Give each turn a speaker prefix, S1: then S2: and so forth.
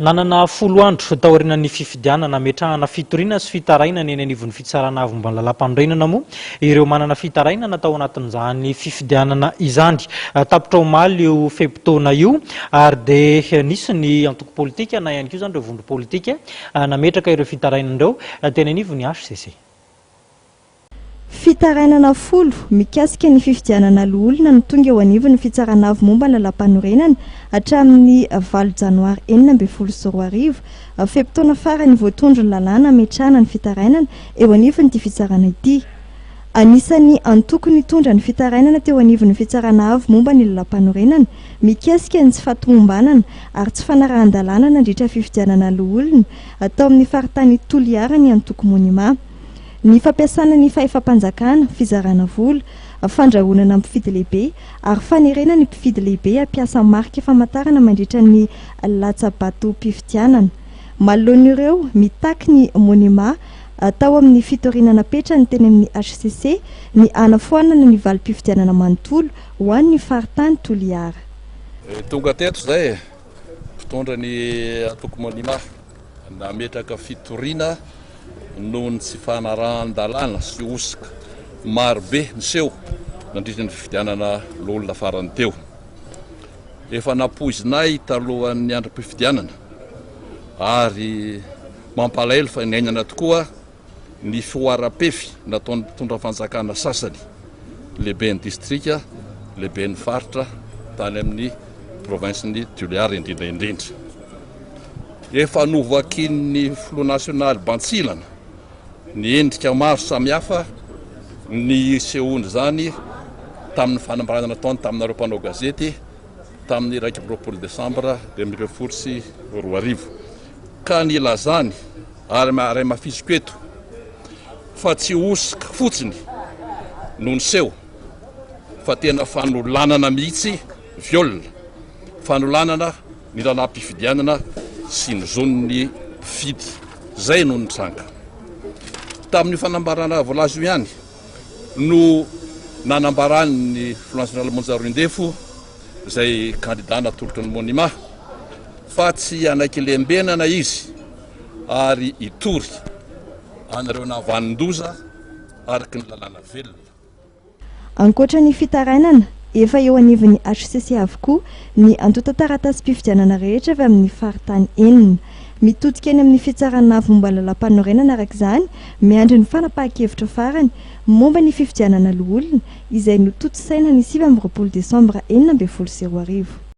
S1: Nanana 10 andro taorian'ny fifidianana nametrahana fitoriana sy fitarainana eny anivon'ny fitsarana avo momba ny lalàmpanorenana moa ireo manana fitarainana tao anatin'izany fifidianana izany. Tapitra omaly io fe-potoana io ary dia nisy ny antoko politika na ihany koa izany ireo vondro politika nametraka ireo fitarainana ireo teny anivon'ny HCC.
S2: Fitarainana 10 mikasika ny fifidianana loholona no tonga eo anivon'ny fitsarana avo momba ny lalàmpanorenana hatramin'ny 8 janoary 2016, fe-potoana farany voatondron'ny lalàna hametrahana ny fitarainana eo anivon'ity fitsarana ity. Anisan'ny antoko nitondra ny fitarainana teo anivon'ny fitsarana avo momba ny lalàmpanorenana mikasika ny tsy fahatomombanana ary tsy fanarahan-dalàna nandritra fifidianana loholona tao amin'ny faritany Toliara ny antoko Monima. Ny fampiasana ny fahefam-panjakana, fizarana vola, fandrahonana mpifidy lehibe ary fanerena ny mpifidy lehibe hampiasa marika famantarana mandritra ny latsa-batom-pifidianana. Manoloana ireo, mitaky ny Monima tao amin'ny fitoriana napetrany teny amin'ny HCC ny hanafoanana ny valim-pifidianana manontolo ho an'ny faritany Toliara.
S3: Tonga teto izay mpitondra ny antoko Monima nametraka fitoriana noho ny tsy fanarahan-dalàna sy hosoka marobe niseho nandritra ny fifidianana loholona farany teo. Efa nampoizinay talohan'ny androm-pifidianana ary mampalahelo fa niainana tokoa ny fihoaram-pefy nataon'ny mpitondra fanjakana sasany, lehiben'ny distrika, lehiben'ny faritra tany amin'ny province-n'i Toliara indrindra indrindra. Efa novakian'ny filoha nasionaly bantsilana ny endrika maro samihafa nisehoan'izany tamin'ny fanambarana nataony taminareo mpanao gazety tamin'ny 21 desambra 2015 ka nilazany ary hamafisiko eto fa tsy hosoka fotsiny no niseho fa tena fanolanana mihitsy, viol, fanolanana ny lalàm-pifidianana sy ny zon'ny mpifidy. Izay no nitranga. Tamin'io fanambarana voalaza io ihany no nanambaran'ny filoha nasionaly Monja Roindefo, izay kandida natolotry ny Monima, fa tsy hanaiky lembenana izy ary hitory an'ireo nahavanon-doza araka ny lalàna velona.
S2: Ankoatra ny fitarainana, efa eo anivon'ny HCC avokoa ny antontan-taratasim-pifidianana rehetra avy amin'ny faritany enina. Mitodika eny amin'ny fitsarana avo momba ny lalàmpanorenana araka izany, miandry ny fanapahan-kevitra farany momba ny fifidianana loholona izay notontosaina ny 29 desambra 2016.